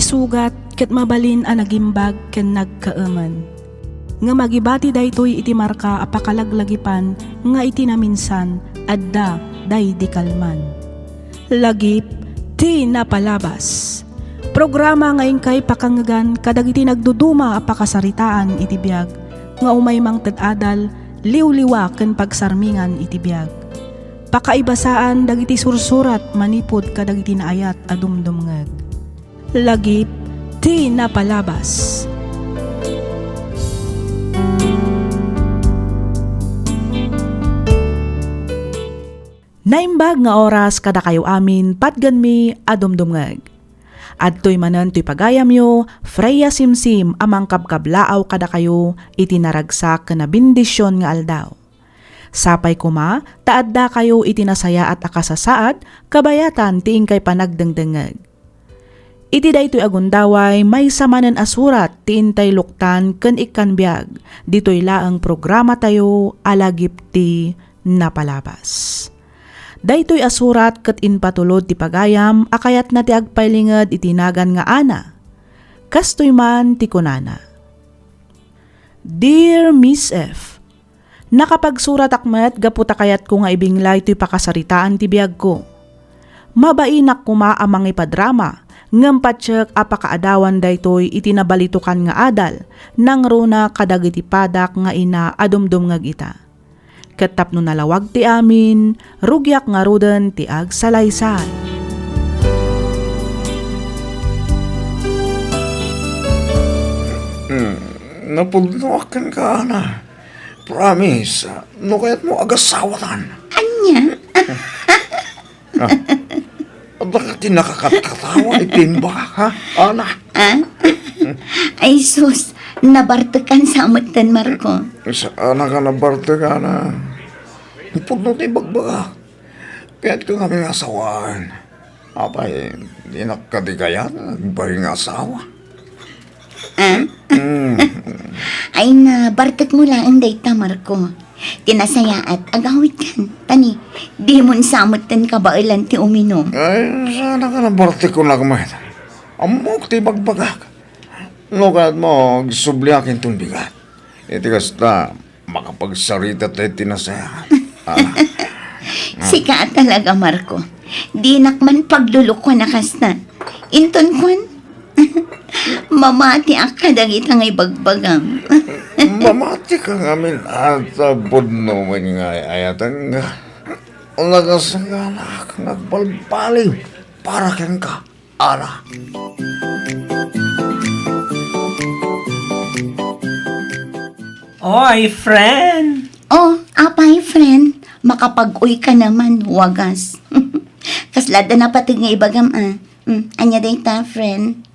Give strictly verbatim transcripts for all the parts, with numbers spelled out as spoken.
Sugat ket mabalin a nagimbag ken nagkaemen. Ngem agibati daytoy iti marka a pakalaglagipan nga iti naminsan adda daydi kalman. Lagip ti napalabas. Programa nga inkay pakangngegan kadagiti nagduduma a pakasaritaan iti biag nga umay mangted adal, liwliwa ken pagsarmingan iti biag. Pakaibasaan dagiti sursurat manipud kadagiti naayat a dumdumngeg. Lagip ti napalabas. Naimbag nga oras kadakayo amin, patgenmi a dumdumngeg. Adtoy manen toy pagayamyo, Freya Simsim a mangkabkablaaw kadakayo iti naragsak ken nabendision nga aldaw. Sapay koma ta addakayo iti nasayaat a kasasaad kabayatan ti inkay panagdengdengngeg. Iti daytoy a gundaway, maysa manen a surat ti intay luktan ken ikkan biag ditoy laeng programatayo a Lagip ti Napalabas. Daytoy a surat ket impatulod ti pagayam a kayatna ti agpailinged iti nagan nga Ana. Kastoy man ti kunana, Dear Miss F, nakapagsuratak met gapu ta kayatko nga ibinglay toy pakasaritaan ti biagko. Mabainak koma a mangipadrama, ngem patiek a pakaadawan daytoy iti nabalitokan nga adal, nangruna kadagiti padak nga ina a dumdumngeg ita. Ket tapno nalawag ti amin, rugiak ngaruden ti agsalaysay. Hmm, napudnoak kenka, Ana. Promise, no kayatmo, agasawatan. Ania? Ah. Adda ka ti nakakatkatawa iti imbagak, ha? Ana? Ah? Ay sus, nabartekan sa metten, Marco. Saan ka nabartekan, ha? Pudno ti ibagbagak. Kayatko ngamin nga asawaan. Apay, dinak kadi kayat nga agbain nga asawa? Ah? Mm. Ay, nabartekmo laeng dayta, Marco. Ti nasayaat, agawidkan. Tani, dimon sa metten kabaelan ti uminum. Ay, saan ka nabartek kunak met? Ammok ti ibagbagak. No kayatmo, agsubliak inton bigat. Iti kasta, makapagsarita tayo ti nasayaat. Ah. Sika a talaga, Marco. Dinak man paglulukuan a kasta. Inton kuan, mamatiak kadagita nga ibagbagam. Mamati ka ngamin, ata pudno met nga ay-ayatenka. Nakasaganaak nga agbalbaliw para kenka. Ara. Oy, friend! Oh, apay, friend? Makapag-uy ka naman, wagas. Kasla da napateg nga ibagam, ah. Hmm, ania dayta, friend?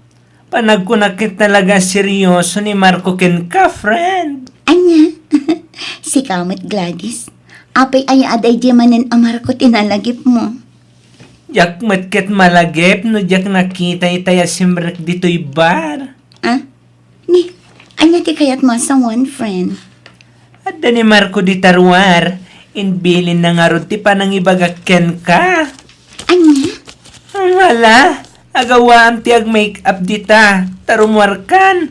Panagkunak ket talaga seryoso ni Marco kenka, friend. Ania? Sika met, Gladys. Apay aya a daydi manen a Marco ti nalagipmo? Diak met ket malagip no diak nakita itay a simrek ditoy bar. Ah? Ni, ania ti kayatmo a sawen, friend? Adda ni Marco dita ruar. Imbilinna ngarud ti panangibagak kenka. Ania? Ala, agawaam ti ag-make-up dita, ta rummuarkan.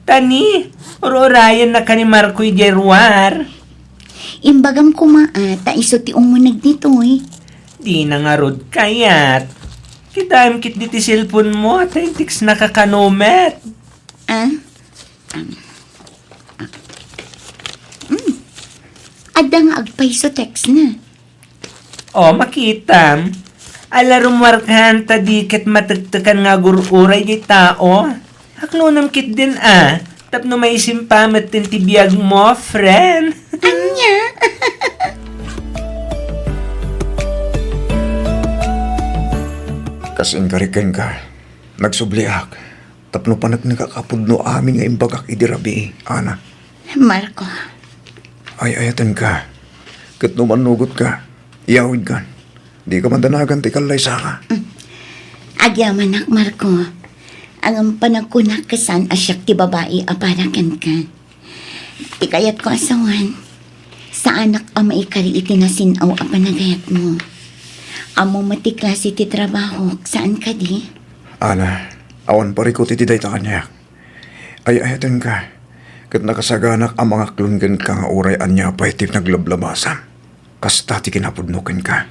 Tani, ur-urayenna ka ni Marco idiay ruar. Imbagam koma a, ta isu ti umuneg ditoy. Dina ngarud kayat. Kitaem ketdi ti cellphone mo, ta intextnaka kano met. Ah? Hmm. Adda nga agpayso textna. O, makitam. Ala, rummuarkan ta di ket matektekan nga agur-uray diay tao. Aklonem ketdin a, tapno maisimpamet ti biagmo, friend. Ania? Kas inkari kenka, nagsubliak. Tapno paneknekak a pudno amin nga imbagak idi rabii, Ana. Marco. Ay-ayatenka. Ket no mannugotka, iyawidkan. Dika madanagan ti kallaysaka. Mm. Agyamanak, Marco. Ngem panagkunak ket saan a siak ti babai a para kenka. Ti kayatko a sawen, saanak a maikari iti nasin-aw a panagayatmo. Ammom met ti klase ti trabahok, saan kadi? Ana, Awan parikut iti dayta kaniak. Ay-ayatenka, ket nakasaganak a mangaklon kenka nga uray ania pay ti naglablabasam. Kasta ti kinapudno kenka.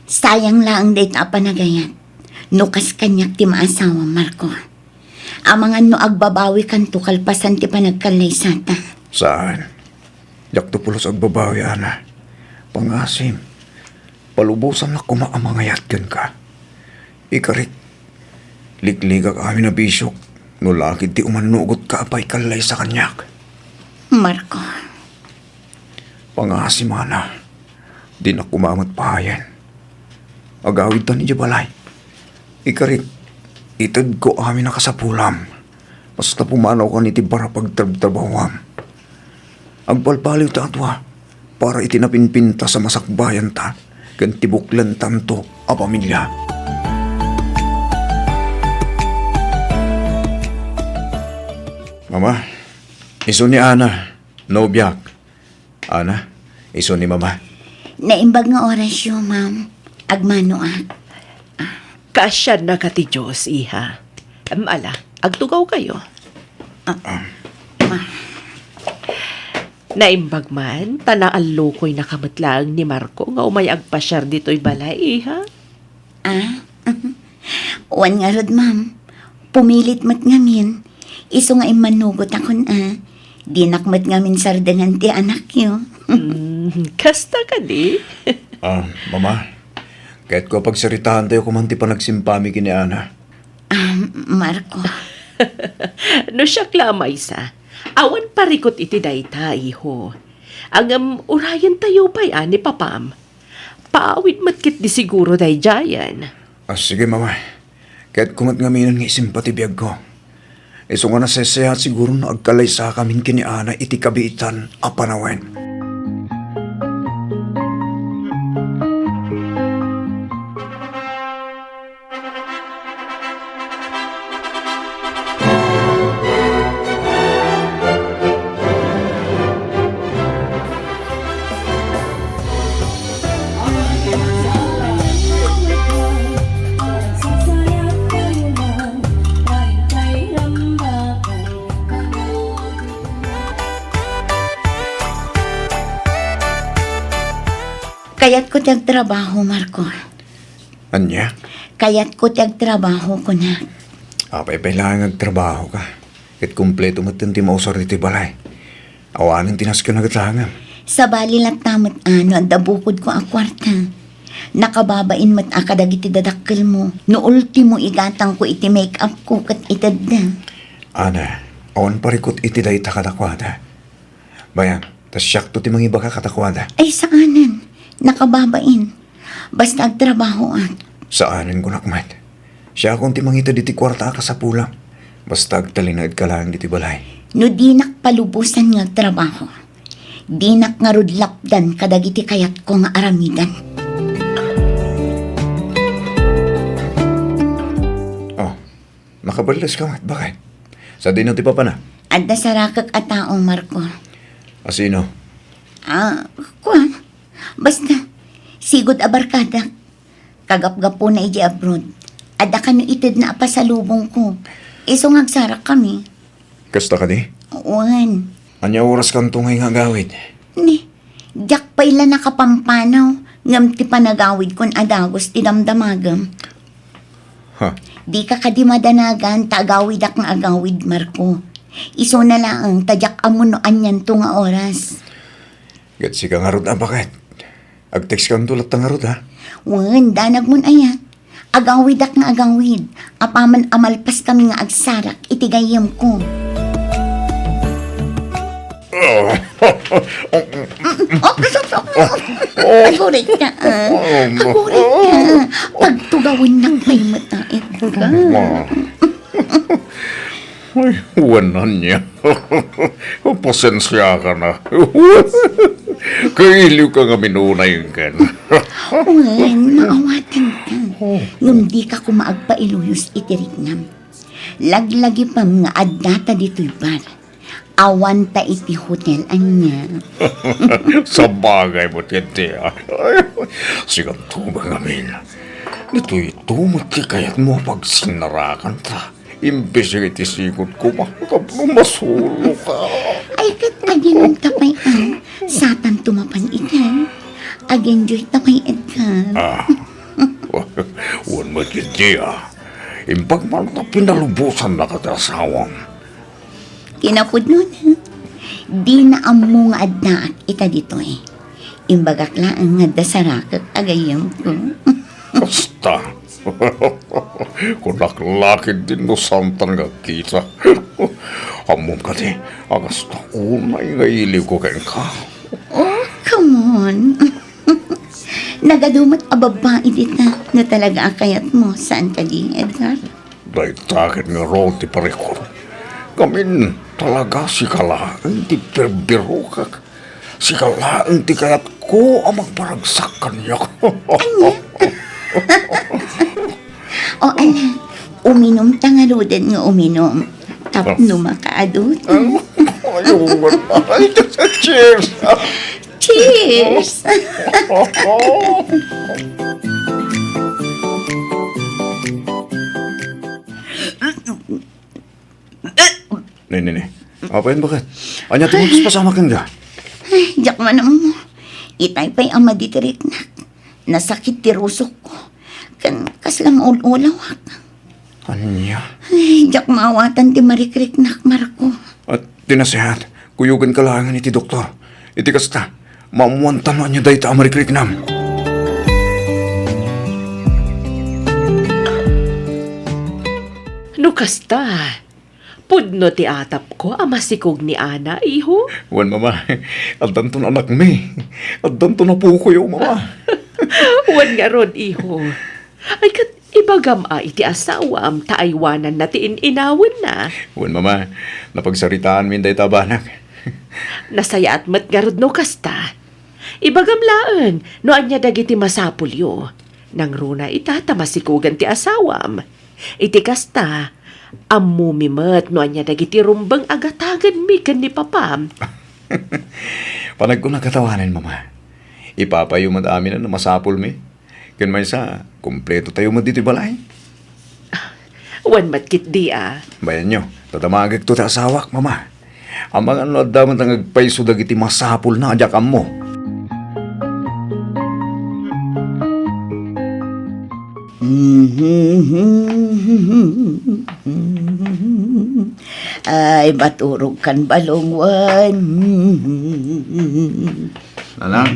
Sayang laeng dayta a panagayat. No kas kaniak ti maasawa, Marco. Amangan no agbabawikanto kalpasan ti panagkallaysata. Saan. Diakto pulos agbabawi, Ana. Pangasim. Palubosannak koma a mangayat kenka. Ikarik, likligak amin a bisiok, no lakid ti umannugotka a paikallaysa kaniak. Marco. Pangasim, Ana. Dinak koma met pahayen. Agawidtan idiay balay. Ikarik, itedko amin a kasapulam. Basta pumanawkan iti bara pagtrabtrabahuam. Agpalpaliwta a dua para iti napinpintas a masakbayanta ken ti buklentanto a pamilia. Mama, isu ni Ana, nobiak. Ana, isu ni Mama. Naimbag nga orasyo, ma'am. Agmanoak. Kaasiannaka ti Dios, iha. Em, ala, agtugawkayo. Ah, ma. Naimbag man, ta naallukoynaka met laeng ni Marco nga umay agpasiar ditoy balay, iha. Ah? Wen ngarud, ma'am. Pumilit met ngamin. Isu nga immanugotakon a. Dinak met ngamin sardengan ti anakyo. Mm, kasta kadi? Ah, Mama, kayatko a pagsaritaantayo koma ti panagsimpami ken ni Ana. Ah, Marco. No siak la a maysa, awan parikut iti dayta, iho. Ngem urayentayo pay a ni papam. Paawid met ketdi siguro daydiayen. Ah, sige, Mama. Kayatko met ngaminen nga isimpa ti biagko. Isu nga naseseat siguro no agkalaysakamin ken ni Ana iti kabiitan a panawen. Kayatko ti agtrabaho, Marco. Ania? Kayatko ti agtrabaho, kunak. Apay pay laeng nga agtrabahoka? Ket kompleto metten ti mausar ditoy balay. Awanen ti nasken a gatangem. Sabali latta met a no adda bukodko a kuarta. Nakababain met a kadagiti dadakkelmo. No ultimo, igatangko iti make-upko ket itedda. Ana, awan parikut iti dayta kadakuada. Bayan, ta siakto ti mangibaga kadakuada. Ay, saanen. Nakababain. Basta agtrabahoak. Saanen, kunak met. Siakon ti mangited iti kuarta a kasapulam. Basta agtalinaedka laeng ditoy balay. No dinak palubosan nga agtrabaho, dinak ngarud lapdan kadagiti kayatko nga aramiden. Oh, nakaballeska met, baket. Sadino ti papana? Adda sarakek a tao, Marco. A sino? Ah, kuan. Basta, sigud a barkadak. Kagapgapuna idiay abroad. Adda kano itedna a pasalubongko. Isu nga agsarakkami. Kasta kadi? Wen. Ania oraskanto ngay nga agawid? Ni, diak pay la nakapampanaw, ngem ti panagawidkon a dagus ti damdamagem. Ha? Dika kadi madanagan ta agawidak nga agawid, Marco. Isuna laeng ta diak ammo no anianto nga oras. Ket sika ngarud a baket. Agtext kanto latta ngarud, ha? Wen, danagmon aya. Agawidak nga agawid. Apaman a malpaskami nga agsarak iti gayyemko. Oh, agurit ka, ah. Agurit ka. Pagtugawennak pay met a ipka. Ay, wen ania. Pasensiakan a. Kailiwka ngamin unay ken. Wen, maawatanka. Ngem dika koma agpailuyos iti riknam. Laglagipem nga addata ditoy bar. Awanta iti hotel ania. Sabagay met ketdi, a. Sikanto met ngamin. Itoy ito met ti kayatmo a pagsinnarakanta. Imbes iti sigud ko, ma, tapno masuloka. Ay, ket aginom ta pay, ah. Satanto mapan ita. Ag-enjoy ta pay, Edgar. Ah. Wen met ketdi, ah. Imbag man ta pinalubosannak ti asawam. Kinapudnona, dina ammo nga addaak ita ditoy. Imbagak laeng nga adda sarakek a gayyemko. Kasta. Kunak la ketdin no saantan nga agkita. Ammom kadi a kasta unay nga iliwko kenka. Oh, come on. Nagadu met a babbai dita no talaga a kayatmo, saan kadi, Edgar? Dayta ket ngarud ti parikut. Ngamin, talaga sika laeng ti birbirokak. Sika laeng ti kayatko a mangparagsak kaniak. Ania? O, ala, uminumta ngaruden nga uminum. Tapno makaadut. Ay, ay, cheers! Cheers! Ne, ne, ne. Apayen, baket? Ania ti mapasamak kenka? Ay, diak man ammo. Itay pay a madi ti riknak. Nasakit ti rusokko. Ken kasla maul-ulawak. Ania? Ay, diak maawatan ti marikriknak, Marco. At ti nasehat, kuyogenka laengen iti doktor. Iti kasta, maammoanta no ania dayta a marikriknam. No kasta, pudno ti atapko a masikog ni Ana, iho? Wen, mama, addanton anakmi. Addanton apokoyo, mama. Wen ngarud, iho. Ay, ket ibagam a iti asawam ta aywananna ti in-inawenna. Wen, mama, napagsaritaanmin dayta a banak. Nasayaat met ngarud no kasta. Ibagam laeng no ania dagiti masapulyo. Nangruna ita ta masikogan ti asawam. Iti kasta, ammomi met no ania dagiti rumbeng a gatagenmi ken ni papam. Panagkunak a tawanen, mama. Ipapayo met amin a masapulmi. Ken maysa, kumpleto tayo met ditoy balay. Wen met ketdi a. Bayanyo, ta damagekto ti asawak, mama. Amangan no adda met nga agpayso dagiti masapulna a diak ammo. Ay, maturog kan balong wen. Nanang?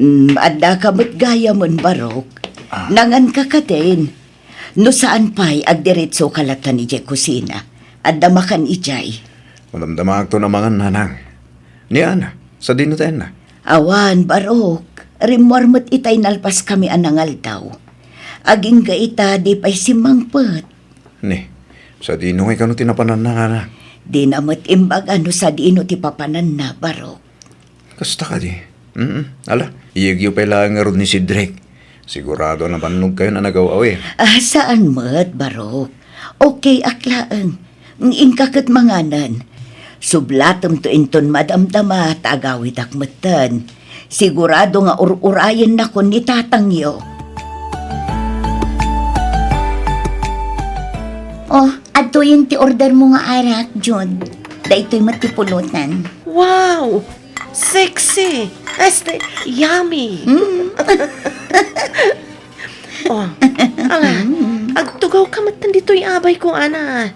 Mm, addaka met gayamen, Barok. Ah. Nanganka katin. No saan pay, agdiretsoka latta idiay kusina. Adda makan idiay. Madamdamaakton a mangan, nanang. Ni Ana, sadino ti anna? Awan, Barok. Rimmuar met itay nalpaskami a nangaldaw. Agingga ita, di pay simmangpet. Ni, sadino ngay kano ti napananna, nanang? Dina met imbaga no sadino ti papananna, Barok. Kasta kadi? Mm, ala, iyegyo pay laeng ngarud ni Cedric. Sigurado a nabannog kayon a nagaw-awir. Ah, saan met, Barok. Okay ak laeng. Inka ket manganen. Sublatemto inton madamdama ta agawidak metten. Sigurado nga ur-urayennakon ni tatangyo. Oh, adtoyen ti order mo nga arak, Jud. Daytoy met ti pulutan. Wow! Sexy! Este, yummy! Mm. Oh, ala, agtugawka met ditoy abay ko, Ana.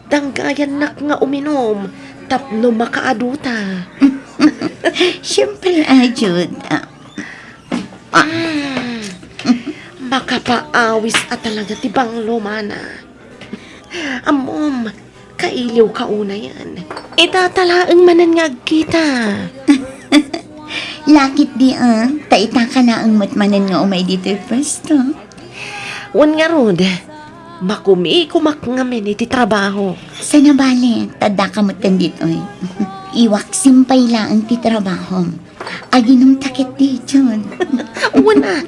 Danggayannak nga uminom tapno makaaduta. Siempre, ah, Jud. Ah, ah. Mm. Makapaawis a talaga ti banglo, mana. Ammom, kailiwka unayen. Itata laeng manen nga agkita. Lakit di, ah. Ta itaka laeng met manen nga umay ditoy pwesto. Wen ngarud, makumikomak ngamin iti trabaho. Saan a bale, ta addaka metten ditoy. Iwaksim pay laeng ti trabahom. Aginumta ketdi, Jud. Wen a,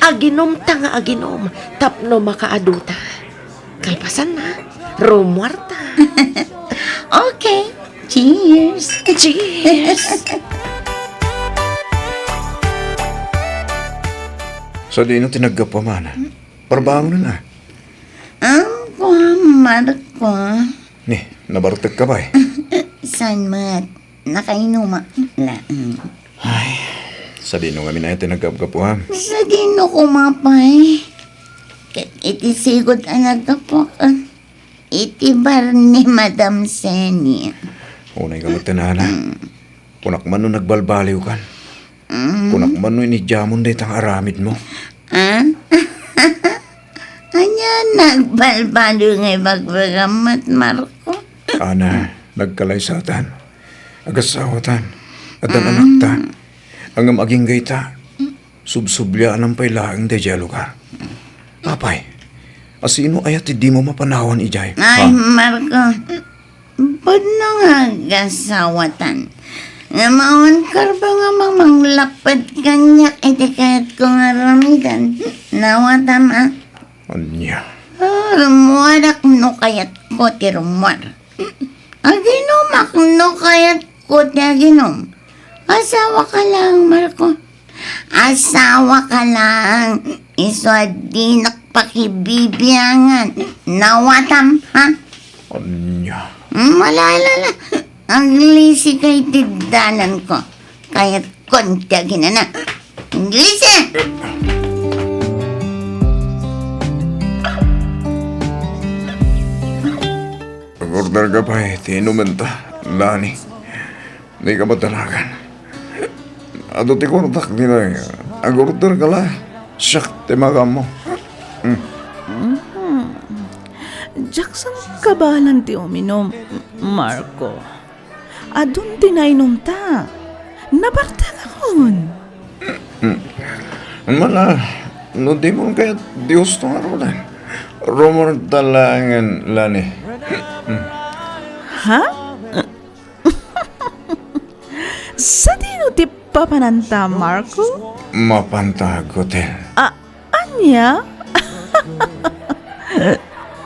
aginumta nga aginum tapno makaaduta. Kalpasanna, rummuarta. Okay. Cheers! Cheers! Sadino ti naggapuam, Ana? Parbangonen, a. Am, kua, Marco. Ni, nabartekka pay? Saan met? Nakainuma laeng. Ay, sadino ngamin aya ti naggapgapuam? Sadino koma pay? Ket iti sigud a naggapuak iti bar ni Madam Senia. Unay ka met, Ana. Mm. Kunak man no nagbalbaliwkan. Mm. Kunak man no inidiamon dayta nga aramidmo. Ah? Ania nagbalbaliw nga ibagbagam met, Marco? Ana, nagkalaysatan. Agasawatan. Addan anakta. Ngem agingga ita, subsubliaanam pay laeng daydiay a lugar. Apay, a sino aya ti dimo mapanawan idiay? Ay, ha? Marco, pudno nga agasawatan. Ngem awan karba nga mamanglapped kaniak iti kayatko nga aramiden. Nawatam, a. Ania? Ah, rummuarak no kayatko ti rummuar. Aginumak no kayatko ti aginum. Asawaka laeng, Marco. Asawaka laeng, isu a dinak pakibibiangan. Nawatam, ha? Ania? Mm, ala, ala, ala. Aglisika iti dalanko. Kayatkon ti aginana. Aglisik! Agorder ka pay ti inumenta, Lani. Dika madanagan. Adu ti kuartak ditoy. Agorder ka la. Siak ti makaammo. Mm. Mhm. Diak sangkabaelan ti uminum, Marco. Adun ti nainumta. Nabartekakon. Mm. Mala, no dimon kayat ti gusto nga arudan, rummuarta laengen, Lani. Mm. Ha? Sadino ti papananta, Marco? Mapanta aghotel. A-, ania?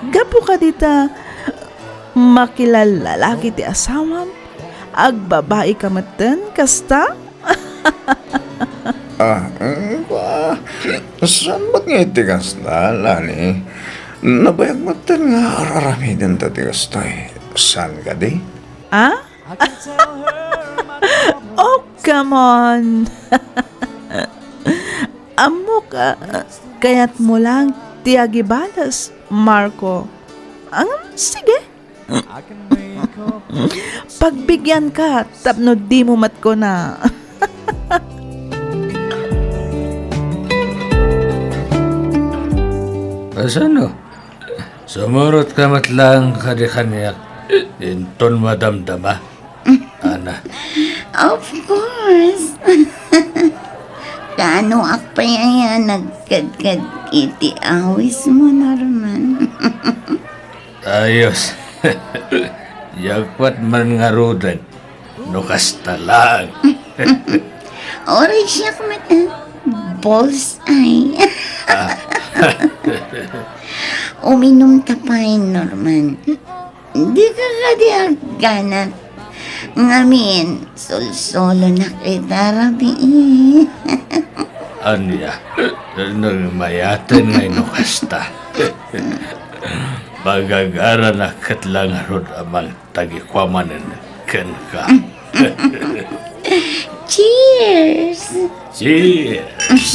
Gapu kadi ta makilallalaki ti asawam, agbabaika metten kasta? Ah, mm, ah, saan met nga iti kasta, Lani? Nabayag metten nga ar-aramidenta ti kastoy. Saan kadi? Ah? Oh, come on! Ammok, ah, kayatmo lang ti agibales, Marco. Ang, sige. Pagbigyan ka tapno dimo met kuna. Asano? Sumurot ka met laeng kadi kaniak, inton madamdama, Ana. Of course. Kaanoak pay aya nagkadkad iti awismo, Norman? Ayos. Jackpot man ngaruden. No kasta laeng. Uray siak met, ah, bullseye. Ah. Uminumta pay, Norman. Dika kadi agganat. Ngamin, sulsulonak ita rabii. Ania? Nagmayaten ngay no kasta. Magagaranak ket la ngarud a mangtagikua manen kenka. Cheers! Cheers!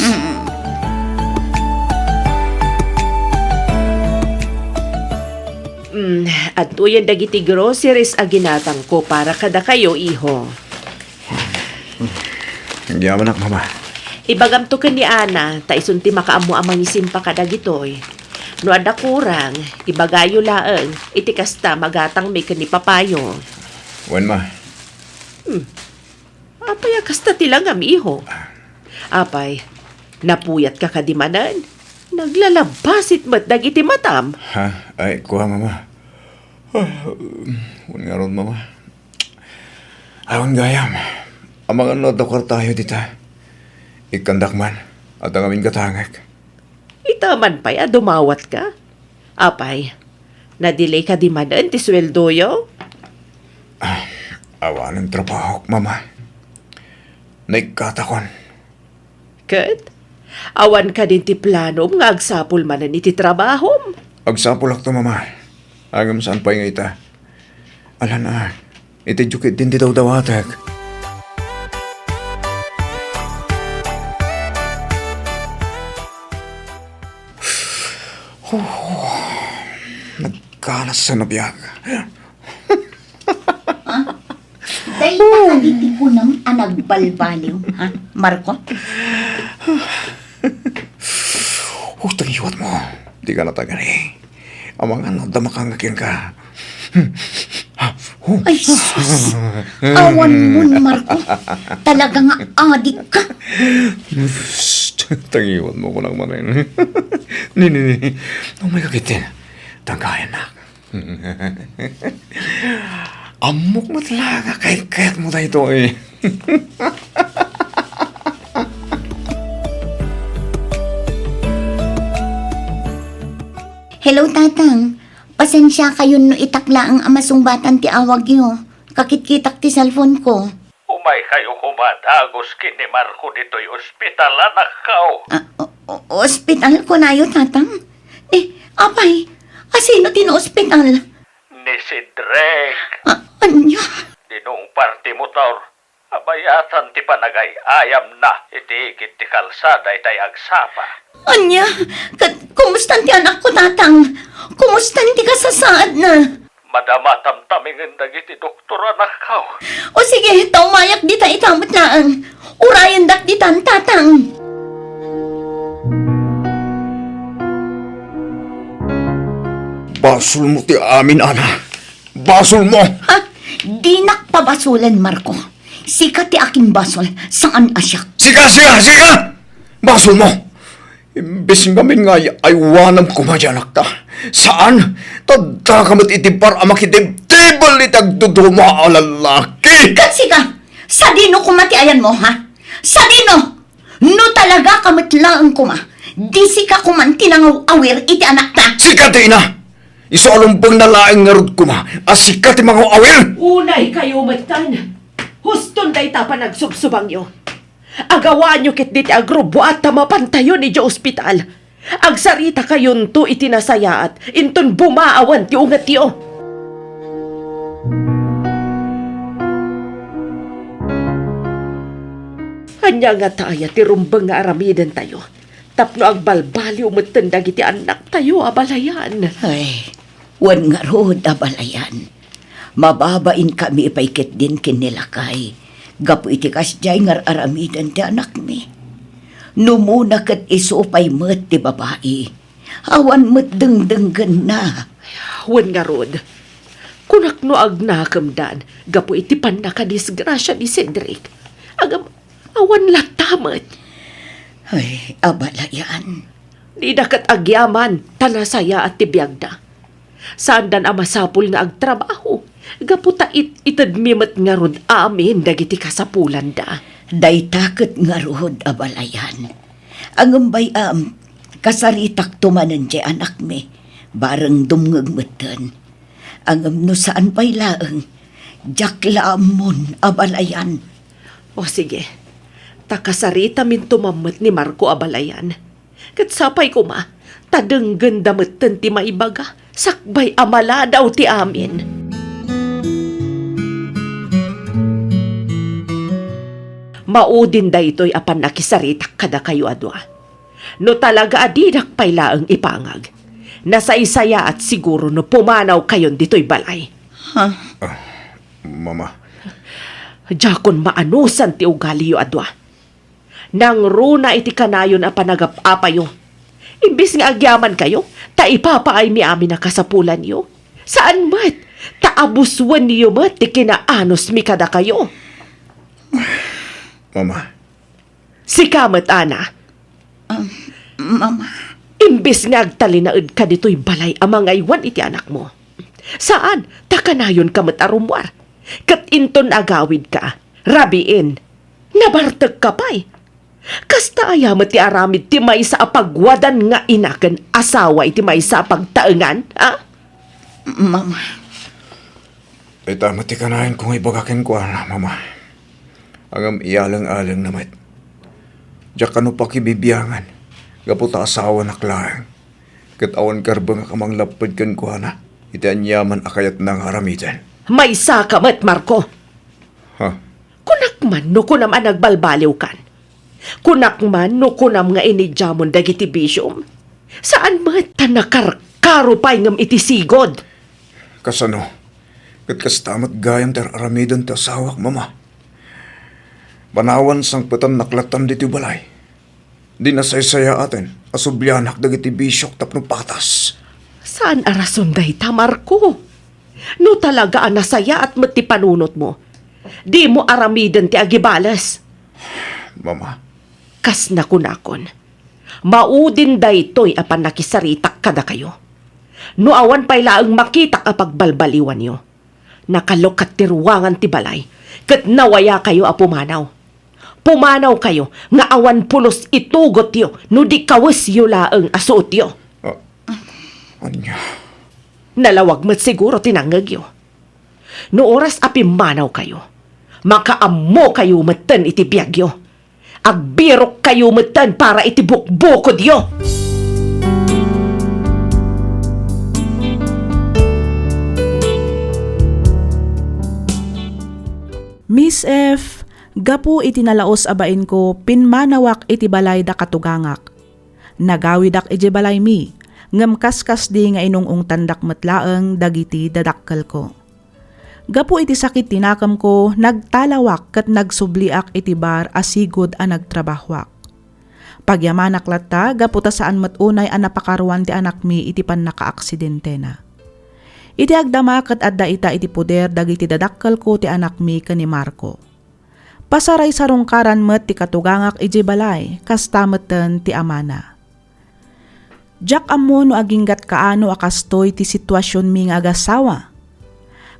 Mm, adtoyen dagiti groceries a ginatangko para kadakayo, iho. Agyamanak, Mama. Ibagamto ken ni Ana, ta isun ti makaammo a mangisimpa kadagitoy. No adda kurang, ibagayo laeng, iti kasta magatangmi ken ni Papayo. Wen, Ma. Hmm. Apay a kasta ti langam, iho? Apay, napuyatka kadi manen? Naglalabbasit met dagiti matam. Ha? Ay, kua, Mama. Wen ngarud, Mama. Awan gayam. Amangan no adda kuartayo dita. Ikkandak man. Adda ngamin gatangek. Ita man pay a dumawatka? Apay, na-delay kadi manen ti sueldoyo? Ah, awanen trabahok, Mama. Naikkatakon. Ket, Awan kadin ti planom nga agsapul manen iti trabahom? Agsapulakto, Mama. Ngem saan pay nga ita. Alan a, itedyo ketdin ti dawdawatek. Huh, nagkanas a nabiag. Ha? Dayta kadi ti kunam a nagbalbaliw, ha, Marco? Huh, tangiwat mo. Di ka natagani. Amangan, adda makangagyan ka. Ay, sus! Awan mon, Marco. Talaga nga adik ka. Psst! Tangiwat mo ko lang manen. Ni, ni, ni. Umay ka ketdin. Tangkayan na. Ammok met la nga kayat-kayat mo daytoy. Hello, Tatang. Pasensia kayon no itak laeng a masungbatan ti awagyo. Kakitkitak ti cellphone ko. Umay kayo koma dagus ken ni Marco ditoy ospital, anakko. Ah, o-, o-, ospital kunayo, Tatang? Eh, apay, a sino ti naospital? Ni Cedric. Ah, ania? Dinungpar ti motor. Abayatan ti panagay-ayamna iti igid ti kalsada itay agsapa. Ania? Ket kumustan ti anakko, Tatang? Kumustan ti kasasaadna? Madama tamtamingen dagiti doktor, anakko. O sige, ta umayak dita ita met laeng. Urayendak ditan, Tatang. Basolmo ti amin, Ana. Basolmo! Ha? Dinak pabasolen, Marco. Sika ti akinbasol, saan a siak. Sika, sika, sika! Basolmo! Imbes ngamin nga ay-, aywanam koma ti anakta. Saan? Ta addaka met iti par a makitibtibel iti agduduma a lalaki. Ket sika, sadino koma ti ayanmo, ha? Sadino? No talaga ka met laeng koma, di sika koman ti nangaw-awir iti anakta. Sika ti ina! Isu a lumbengna laeng ngarud koma a sika ti mangaw-awir! Unay kayo metten! Huston dayta panagsubsubangyo. Agawaanyo ketdi ti agrubbuat ta mapantayon idiay ospital. Agsaritakayon iti nasayaat, inton bumaawan ti ungetyo. Ania ngata aya ti rumbeng nga aramidentayo tapno agbalbaliw metten dagiti annaktayo a balayan? Ay, wen ngarud a balayan. Mababainkami pay ketdin ken ni lakay gapu iti kasdiay nga ar-aramiden ti anakmi. Numona ket isu pay met ti babai. Awan met dengdenggenna. Wen ngarud, kunak no agnakemdan gapu iti pannakadisgrasia ni Cedric. Agam-, awan latta met. Ay, abalayan. Dida ket agyaman ta nasayaat ti biagda. Saandan a masapul nga agtrabaho, gapu ta it-itedmi met ngarud amin dagiti kasapulanda. Dayta ket ngarud a balayan. Ngem bay-am, kasaritakto manen ti anakmi, bareng dumngeg metten. Ngem no saan pay laeng, diak la ammon a balayan. O sige, ta kasaritaminto mammet ni Marco a balayan. Ket sapay koma, ta denggenda metten ti maibaga, sakbay a maladaw ti amin. Maudin daytoy a pannakisaritak kadakayo a dua. No talaga a didak pay laeng ipangag, nasaysayaat siguro no pumanawkayon ditoy balay. Ha? Ah, Mama. Diakon maanusan ti ugaliyo a dua. Nangruna iti kanayon a panagap-apayo. Imbes nga agyamankayo, ta ipapaaymi amin a kasapulanyo. Saan met, ta abusuenyo met ti kinaanusmi kadakayo. Mama. Sika met, Ana. Um, Mama. Imbes nga agtalinaedka ditoy balay a mangaywan iti anakmo. Saan, ta kanayonka met a rummuar. Ket inton agawidka, rabiin, nabartekka pay. Kasta aya met ti aramid ti maysa a pagwadan nga ina ken asawa iti maysa a pagtaengan, a? Mama. Ita met ti kanayonko nga ibaga kenkuana, Mama. Ngem iyaleng-alengna met. Diak kano pakibibiangan, gapu ta asawanak laeng. Ket awan karbengak a manglapped kenkuana iti aniaman a kayatna nga aramiden. Maysaka met, Marco. Ha? Kunak man no kunam a nagbalbaliwkan. Kunak man no kunam nga inidiamon dagiti bisiom. Saan met ta nakarkaro pay ngem iti sigud. Kasano? Ket kasta met gayam ti ar-aramiden ti asawak, Mama. Panawan sangpetannak lattan ditoy balay. Di nasaysayaaten a sublianak dagiti bisiok tapno patas. Saan a rason dayta, Marco? No talaga a nasayaat met ti panunotmo, dimo aramiden ti agibales. Mama. Kas nakunakon, maudin daytoy a pannakisaritak kadakayo. No awan pay laeng makitak a pagbalbaliwanyo, nakalukat ti ruangan ti balay, ket nawayakayo a pumanaw. Pumanawkayo nga awan pulos itugotyo no di kawesyo laeng a suotyo. Ah, ania? Nalawag met siguro ti nangngegyo. No oras a pimmanawkayo, makaammokayo metten iti biagyo. Agbirokkayo metten para iti bukbukodyo. Miss F, gapu iti nalaus a bainko, pinmanawak iti balay da katugangak. Nagawidak idiay balaymi, ngem kaskasdi nga inung-ungtandak met laeng dagiti dadakkelko. Gapu iti sakit ti nakemko, nagtalawak ket nagsubliak iti bar a sigud a nagtrabahoak. Pagyamanak latta gapu ta saan met unay a napakaruan ti anakmi iti pannakaaksidentena. Iti agdama ket adda ita iti poder dagiti dadakkelko ti anakmi ken ni Marco. Pasaraysarungkaran met ti katugangak idiay balay, kasta metten ti amana. Diak ammo no aginggat kaano a kastoy ti situasionmi nga agassawa.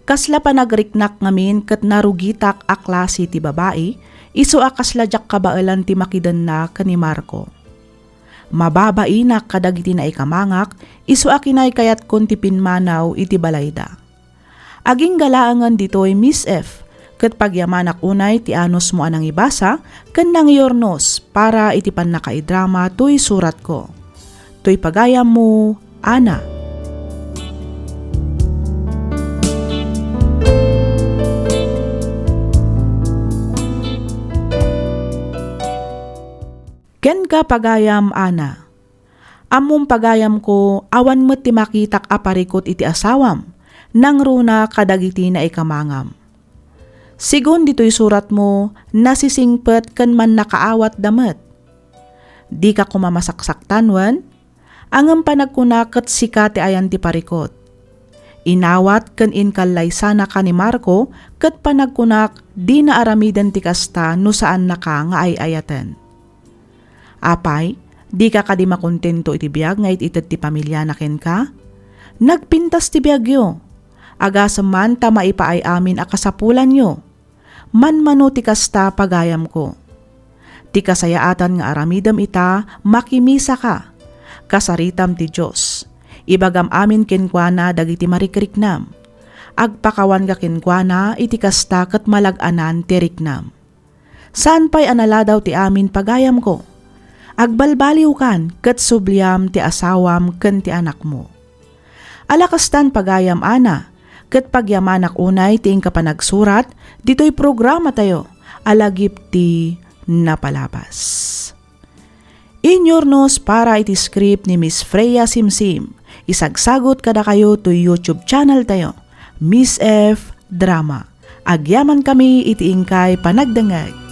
Kasla panagriknak ngamin ket narugitak a klase ti babai, isu a kasla diak kabaelan ti makidenna ken ni Marco. Mababainak kadagiti naikamangak, isu a kinaykayatkon ti pimmanaw iti balayda. Agingga laengen ditoy, Miss F, ket pagyamanak unay ti anusmo a nangibasa ken nangiurnos para iti pannakaidrama toy suratko. Toy pagayammo, Ana. Kenka, pagayam Ana. Ammom, pagayamko, awan met ti makitak a parikut iti asawam, nangruna kadagiti naikamangam. Sigun ditoy suratmo, nasisingpet ken mannakaawatda met. Dika koma masaksaktan wen? Ngem panagkuna ket sika ti ayan ti parikut. Inawat ken inkallaysanaka ni Marco ket panagkunak dina aramiden ti kasta no saannaka nga ay-ayaten. Apay, dika kadi makontento iti biag nga it-ited ti pamiliana kenka? Nagpintas ti biagyo. Agasem man ta maipaay amin a kasapulanyo. Manmano ti kasta, pagayamko. Ti kasayaatan nga aramidem ita, makimisaka. Kasaritam ti Dios. Ibagam amin kenkuana dagiti marikriknam. Agpakawanka kenkuana iti kasta ket malag-anan ti riknam. Saan pay a naladaw ti amin, pagayamko. Agbalbaliwkan ket subliam ti asawam ken ti anakmo. Ala kastan, pagayam Ana, ket pagyamanak unay ti inka panagsurat ditoy programatayo a Lagip ti Napalabas. Inyurnos para iti script ni Miss Freya Simsim. Isagsagut kadakayo toy YouTube channel tayo, Miss F Drama. Agyamankami iti inkay panagdengngeg.